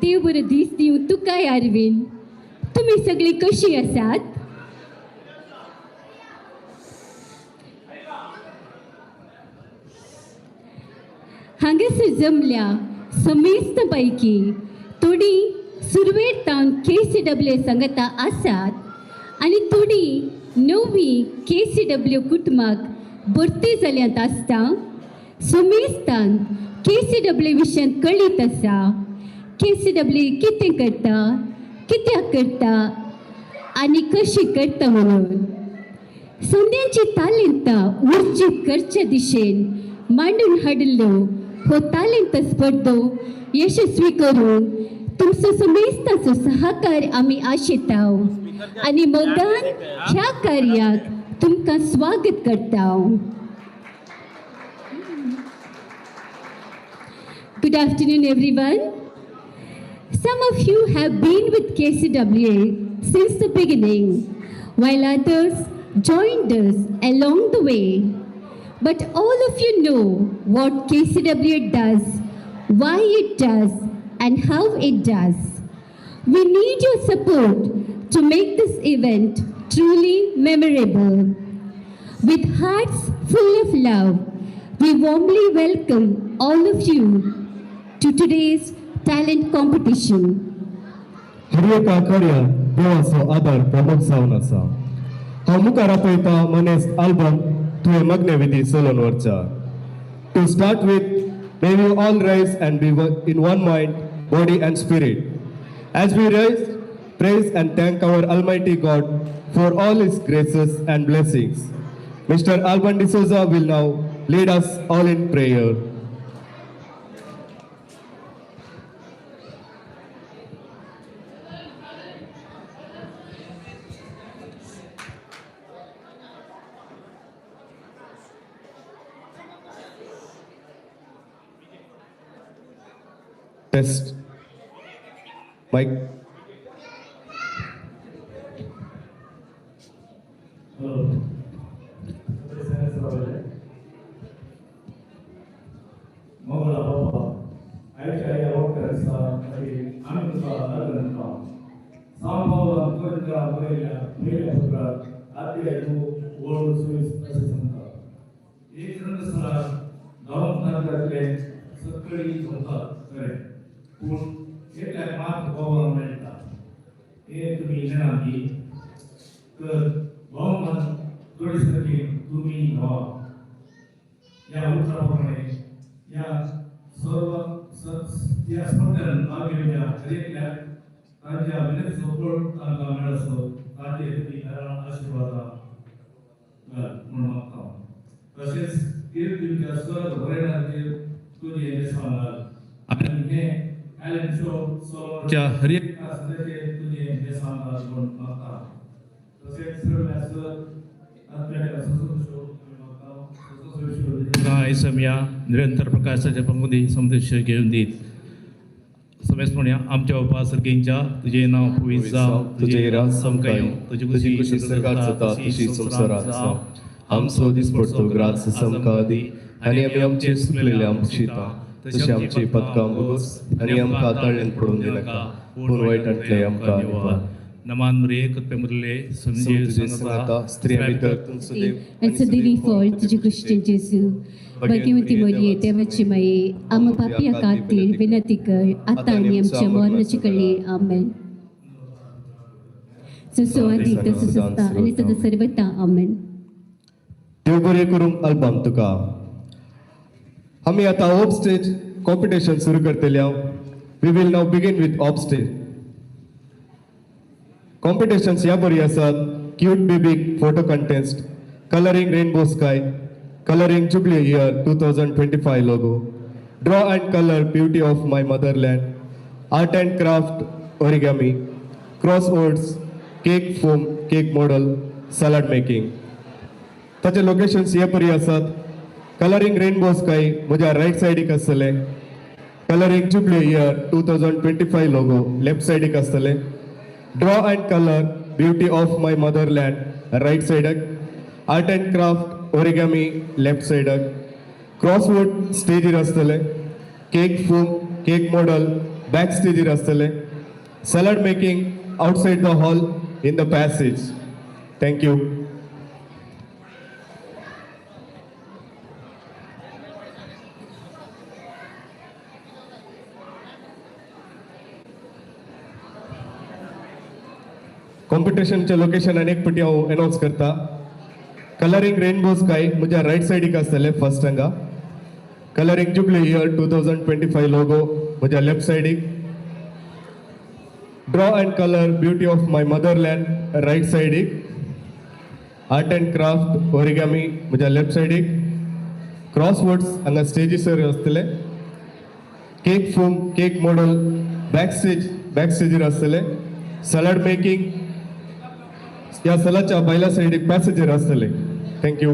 देव बरो दीस दिवं तुकाय आरवीन. तुमी सगळीं कशीं आसात? हांगासर जमल्या समेस्त पैकी थोडी सुरवेर तावन केसीडब्ल्यू सांगता आसात आनी थोडी नवी केसीडब्ल्यू कुटुंबाक भरती जाल्यांत आसता. समेस्तान केसीडब्ल्यू विशयांत कळीत आसा. केसीडब्ल्यू कितें करता, कित्याक करता आनी कशी करता म्हणून संद्यांची तालेंतां उर्जीत करचे दिशेन मांडून हाडिल्लो हो तालेंत स्पर्धो यशस्वी करून तुमचो समेस्ताचो सहकार आमी आशेता आनी मोगान ह्या कार्याक तुमकां स्वागत करता. Good afternoon, everyone. Some of you have been with KCWA since the beginning, while others joined us along the way. But all of you know what KCWA does, why it does, and how it does. We need your support to make this event truly memorable. With hearts full of love, we warmly welcome all of you to today's talent competition. हर एका कार्याक देवाचो आदार प्रमुख जावन आसा. हांव मुखार आपयता मनेस्त आल्बम तुवें मग्ने विधी चलोवन व्हरच्या. To start with, may we all rise and be in one mind, body and spirit. As we rise, praise and thank our Almighty God for all His graces and blessings. Mr. Alban D'Souza will now lead us all in prayer. Test. Mic. Hello. Mogla बाबा आयच्या ह्या वखदाचा आमी तुका लागून सांव पावलान कोरिंथाक बरयल्या पयल्या पत्रात अध्याय 2 ओळ 24 अशें सांगता, एक रंगस्थळार धांवंक नागरांतले सगळीं जमतात खरें, पूण एकल्याक मात भोवमान मेळटा हें तुमी जाणा न्ही? तर भोवमान जोडी सारकी तुमी व्हा. या उतराप्रमाणे या सर्व या स्पर्धेन भाग घेवच्या हर एकल्याक तांच्या विनंतीचो फळ तांकां मेळसो तांचे तुमी घरान आशिर्वादां घाल म्हणून मागता. तशेंच तीर्थ दिवच्या स्वर्ग बरयणाचेर तुजें बेसांव घाल आनी हें टॅलंट शो चलोवच्या हर एका सदस्याचेर तुजें बेसांव घाल म्हणून मागता. तशेंच सगळ्या स्वर्ग आत्म्याच्या ससोशो आयसमया निरंतर प्रकाशाच्या पंगुदी संदेश घेवन दीत. समेस्त म्हणया, आमच्या बापा सर्गींच्या, तुजें नांव पवित्र जावं, तुजें राज आमकां येवं, तुजी खुशी स्वर्गात जाता तशी संवसारात जावं. आमचो दिसपडतो ग्रास आमकां दी आनी आमी आमचे चुकलेले आमकां तशें आमची पदकां भोगोस आनी आमकां ताळ्यान पडून दिनाका, पूण वायटांतले आमकां निवार. नमान मरिये, कृपे मुरले, तुझे संगाता, स्त्रियां भितर तूं सुदैव आनी सुदैवी फळ तुजे कुशीचें जेजू. भाग्यवंती मरिये, देवाची माये, आम्हा पापया खातीर विनंती कर, आता आनी आमच्या मरणाची कळी. आमेन. जसो आदी तसो सस्ता आनी सदा सर्वता. आमेन. देव बरें करूंक अल्बम तुका. आमी आतां ऑफ स्टेज कॉम्पिटिशन सुरू करतले. We will now begin with off stage competitions. ह्या बरी आसात: cute baby photo contest, colouring rainbow sky, colouring jubilee year 2025 logo, draw and colour beauty of my motherland, art and craft origami, crosswords, cake foam, cake model, salad making. ताचे locations हे परी आसात. Colouring rainbow sky म्हज्या right सायडीक आसतले. Colouring jubilee year 2025 logo left सायडीक आसतले. Draw and colour beauty of my motherland right सायडाक. Art and craft origami left सायडाक. Crossword स्टेजीर आसतले. Cake foam, cake model back स्टेजीर आसतले. Salad making outside the hall in the passage. Thank you. कॉम्पिटिशनचे location अनेक पटी हांव अनावन्स करता. कलरींग रेनबो स्काय म्हज्या right सायडीक आसतले फर्स्ट हांगा. Colouring jubilee year 2025 logo म्हज्या लेफ्ट सायडीक. Draw and colour beauty of my motherland right सायडीक. आर्ट अँड क्राफ्ट ओरिगामी म्हज्या लेफ्ट सायडीक. क्रॉसवर्ड्स हांगा स्टेजीसर आसतले. Cake foam cake model back स्टेजीर आसतले. सॅलड मेकिंग ह्या सलाच्या भायल्या सायडीक पॅसेजीर आसतले. Thank you.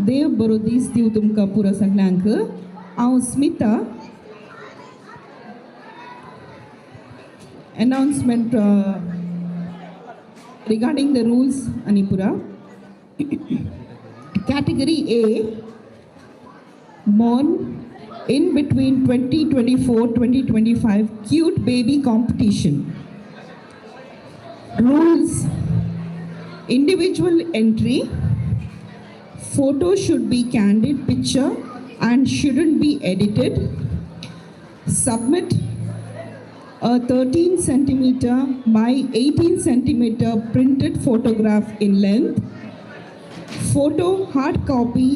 देव बरो दीस दिवं तुमकां पुरो सगल्यांक. हांव Smita. Announcement regarding the rules आनी पुरा. Category A, born in between 2024-2025 cute baby competition. Rules: individual entry, photo should be candid picture and shouldn't be edited. Submit a 13 centimeter by 18 centimeter printed photograph in length. Photo hard copy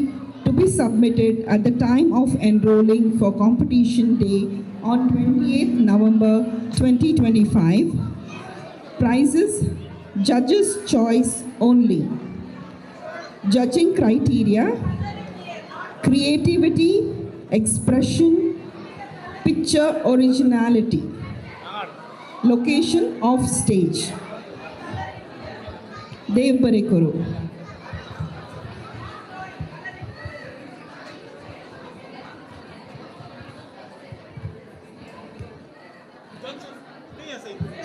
to be submitted at the time of enrolling for competition day on 28th November 2025. Prizes, judges' choice only. Judging criteria: creativity, expression, picture originality. Location off stage. देव बरे करूं.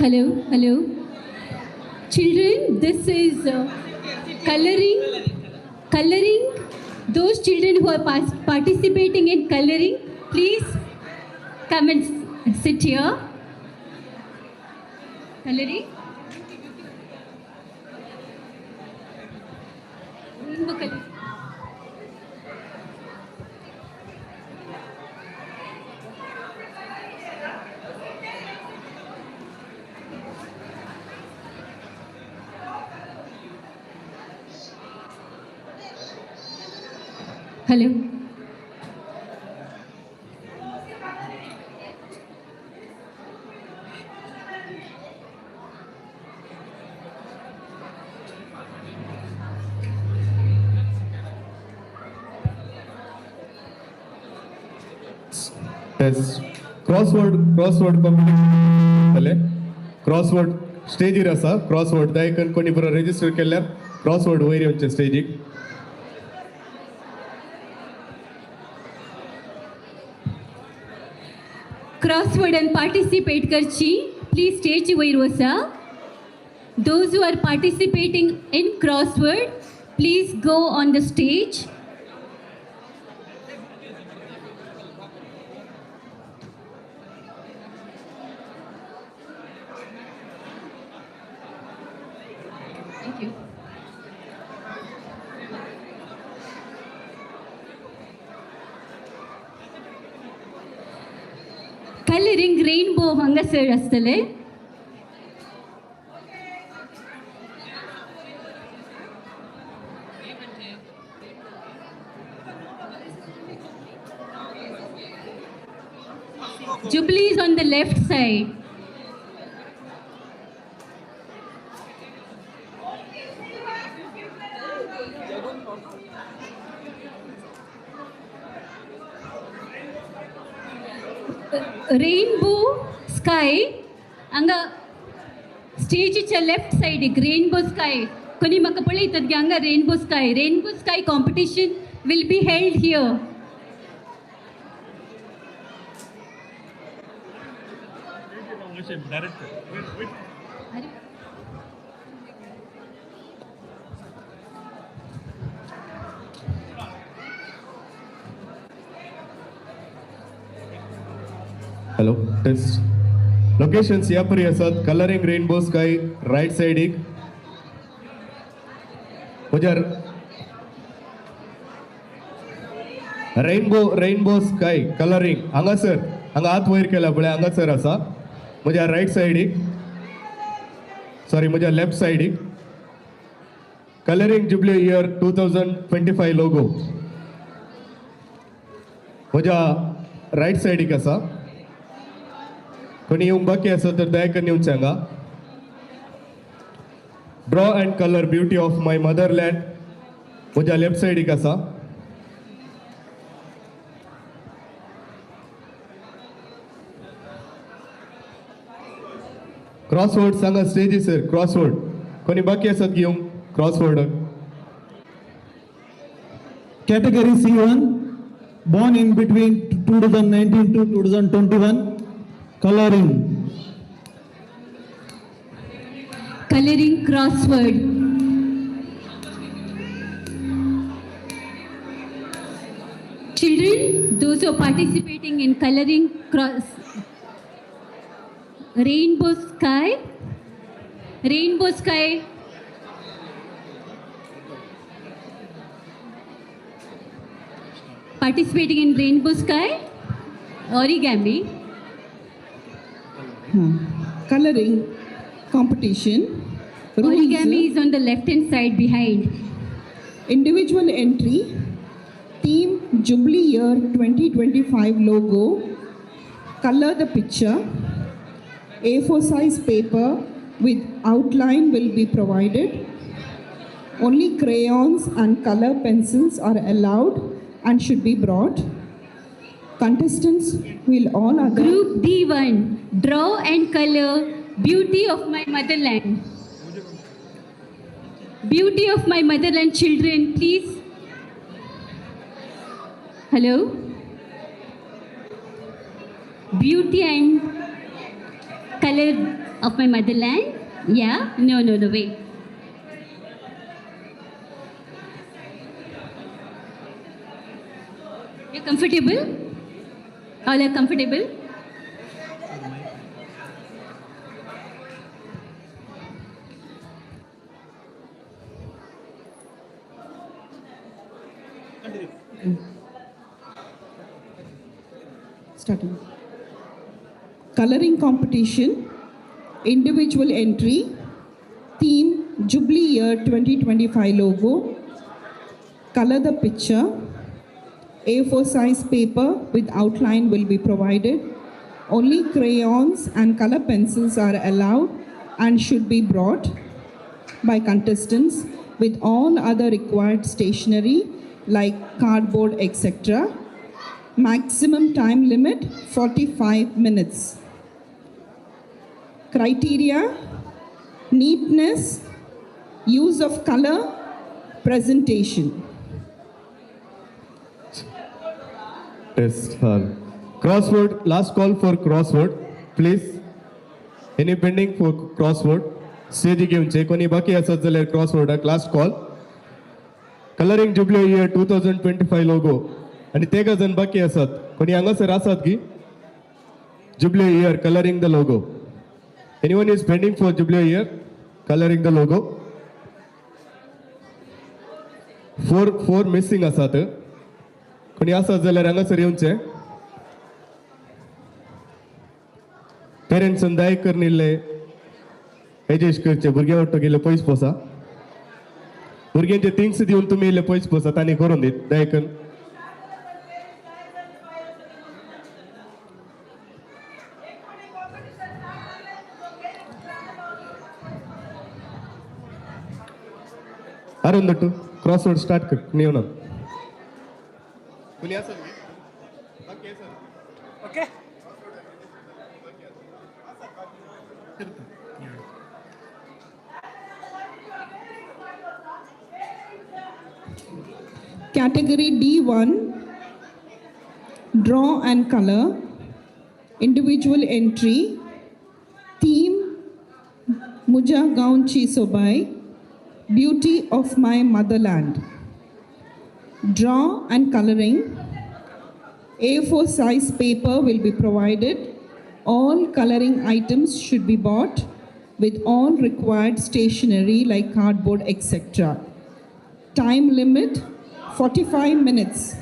Hello, hello. Children, this is coloring. Coloring. Those children who are participating in coloring, please come and sit here. Coloring. Rainbow color. Hello. Test. Crossword competition जाले. Crossword स्टेजीर आसा. Crossword दयाकन कोणी बरो register केल्यार crossword वयर येवचे स्टेजीक. Crossword and participate करची please stage वयर वचा. Those who are participating in crossword, please go on the stage. Thank you. Colouring rainbow हांगासर आसतले. Jubilee is on the left side. Rainbow sky हांगा स्टेजीच्या लेफ्ट सायडीक रेनबो स्काय. कोणी म्हाका पळयतात की हांगा rainbow sky, rainbow sky competition will be held here. Hello, test. Location सियापुरी आसात, कलरींग रेनबो स्काय रायट सायडीक. म्हज्या रेनबो स्काय कलरींग हांगासर, हांगा हात वयर केला पळय, हांगासर आसा म्हज्या रायट सायडीक, सॉरी, म्हज्या लेफ्ट सायडीक. Colouring jubilee year 2025 logo म्हज्या रायट सायडीक आसा. कोणी येवंक बाकी आसा तर दया करून येवचें हांगा. Draw and colour beauty of my motherland म्हज्या लेफ्ट सायडीक आसा. क्रॉसवर्ड सांगा स्टेजीसर. क्रॉसवर्ड कोणी बाकी आसात घेवंक crossword? Category C1, born in between 2019 to 2021, coloring. Coloring crossword. Children, those who are participating in coloring cross rainbow sky, rainbow sky. Participating in rainbow sky, origami. Colouring competition. Origami is on the left hand side behind. Individual entry, theme Jubilee Year 2025 logo, color the picture. A4 size paper with outline will be provided. Only crayons and color pencils are allowed and should be brought. Contestants will all other Group D1, draw and color beauty of my motherland. Beauty of my motherland, children, please. Hello? Beauty and color of my motherland? Yeah? No, no, no, wait. You're comfortable? All are comfortable? Starting. Coloring competition, individual entry, theme Jubilee Year 2025 logo, color the picture. A4 size paper with outline will be provided. Only crayons and color pencils are allowed and should be brought by contestants with all other required stationery like cardboard, etc. Maximum time limit 45 minutes. Criteria: neatness, use of color, presentation. Test. Crossword, last call for crossword, please. Any pending for crossword? स्टेजीक येवचे. कोणी बाकी आसत जाल्यार क्रॉसवर्डाक last call. Colouring jubilee year 2025 logo आनी तेगा जण बाकी आसात. कोणी हांगासर आसात की jubilee year colouring the logo? Anyone is pending for jubilee year colouring the logo? Four missing आसात. कोणी आसात जाल्यार हांगासर येवचे. पेरंट्सान दया करून इल्ले एडजस्ट करचे. भुरग्यां वाटतो इल्ले पयस पोसा. भुरग्यांचे थिंग्स दिवन तुमी इल्ले पयस पोसा, तांणी करून दीत दया करून. अरुण दट्टू, क्रॉस रोड स्टार्ट कर. येवना कोणी आसा? बाकी आसा? Okay. Category D1, draw and color, individual entry, theme Muja Gaonchi Sobai, beauty of my motherland. Draw and coloring, A4 size paper will be provided. All coloring items should be bought with all required stationery like cardboard, etc. Time limit 45 minutes.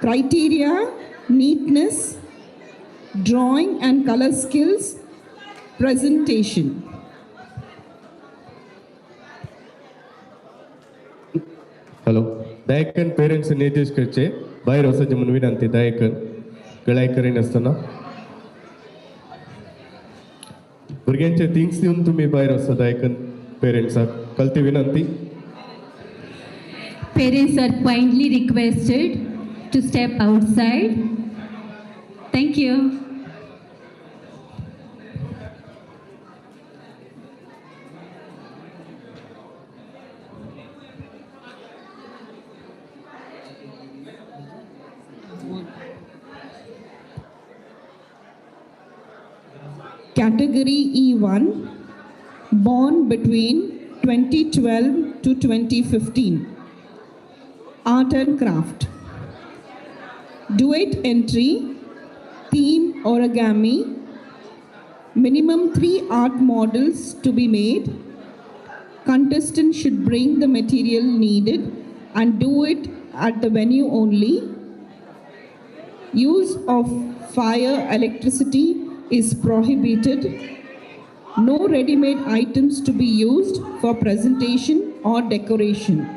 Criteria: neatness, drawing and color skills, presentation. Hello, दयाकन parents निर्देश करचे भायर वचचे म्हणून विनंती. दयाकन गळाय करिनासतना भुरग्यांचे things दिवन तुमी भायर वचता. दयाकन पेरेंट्साक कलती विनंती. Parents are kindly requested to step outside. Thank you. Category E1, born between 2012 to 2015. Art and craft. Duet entry, theme origami, minimum 3 art models to be made. Contestant should bring the material needed and do it at the venue only. Use of fire, electricity is prohibited. No ready-made items to be used for presentation or decoration.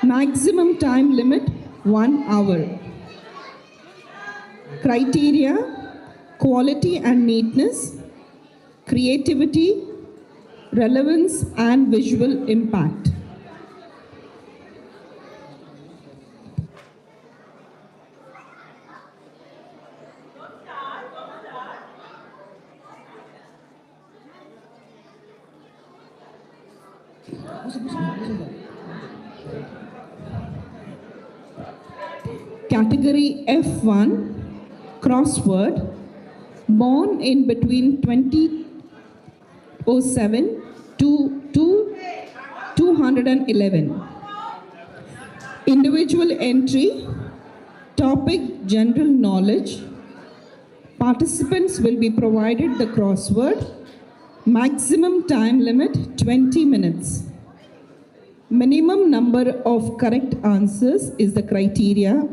Maximum time limit 1 hour. Criteria: quality and neatness, creativity, relevance and visual impact. Category F1, crossword, born in between 2007 to 211. Individual entry, topic general knowledge. Participants will be provided the crossword. Maximum time limit 20 minutes. Minimum number of correct answers is the criteria.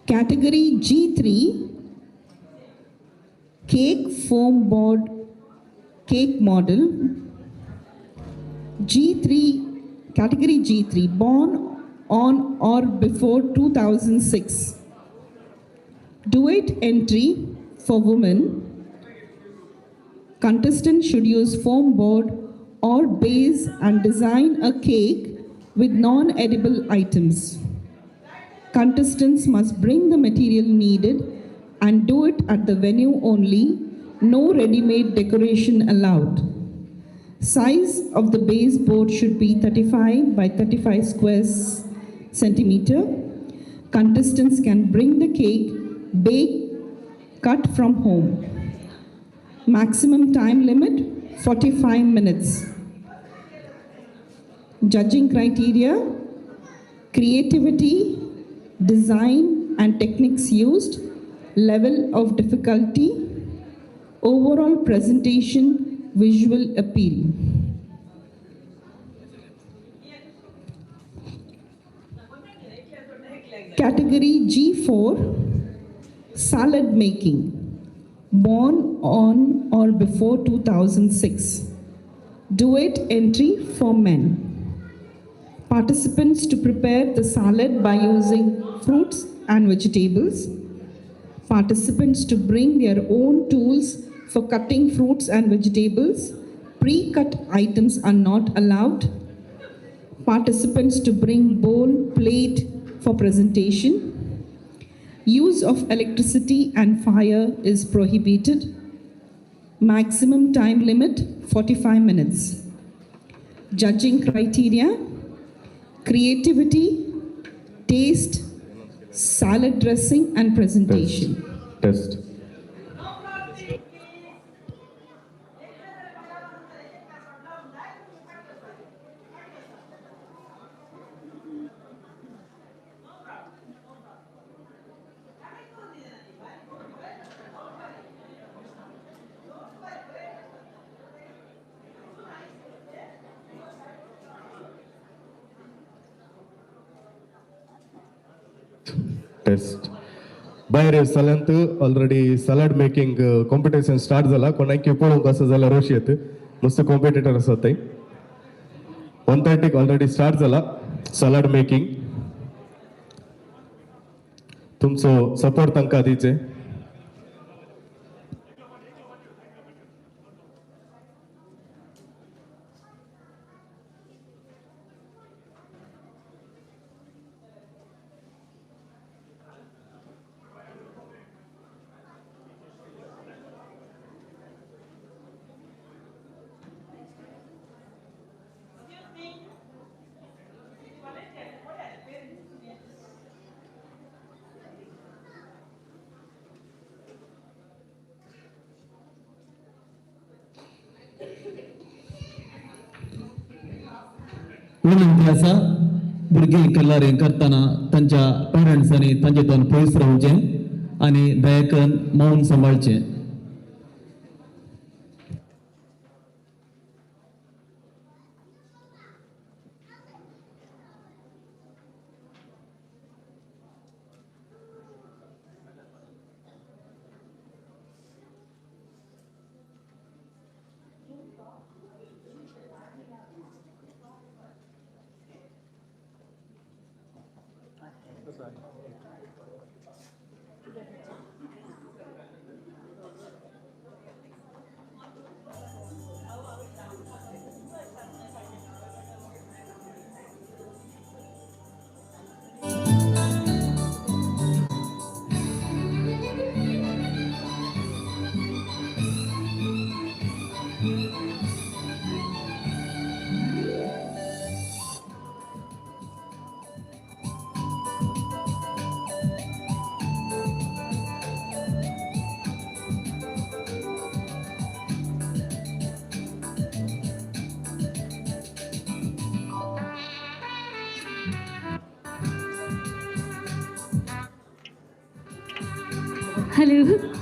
Category G3, cake foam board, cake model. G3, category G3, born on or before 2006. Duet entry for women. Contestants should use foam board or base and design a cake with non-edible items. Contestants must bring the material needed and do it at the venue only. No ready-made decoration allowed. Size of the base board should be 35 by 35 square centimeter. Contestants can bring the cake, bake, cut from home. Maximum time limit 45 minutes. Judging criteria: creativity, design and techniques used, level of difficulty, overall presentation, visual appeal. Category G4, salad making, born on or before 2006. Duet entry for men. Participants to prepare the salad by using fruits and vegetables. Participants to bring their own tools for cutting fruits and vegetables. Pre-cut items are not allowed. Participants to bring bowl, plate for presentation. Use of electricity and fire is prohibited. Maximum time limit 45 minutes. Judging criteria: creativity, taste, salad dressing and presentation. Test. contest. भायर सलांत already salad making competition start जाला. कोणाक पळोवंक आसा जाल्यार रोश येत, मस्त competitor आसा थंय. 1:30 ऑलरेडी स्टार्ट जाला सलाड मेकिंग. तुमचो सपोर्ट तांकां दिवचे. विनंती आसा, भुरगीं कलरींग करतना तांच्या पेरंट्सांनी तांचे पयस रावचें आनी दया करून मौन सांबाळचें. Hello.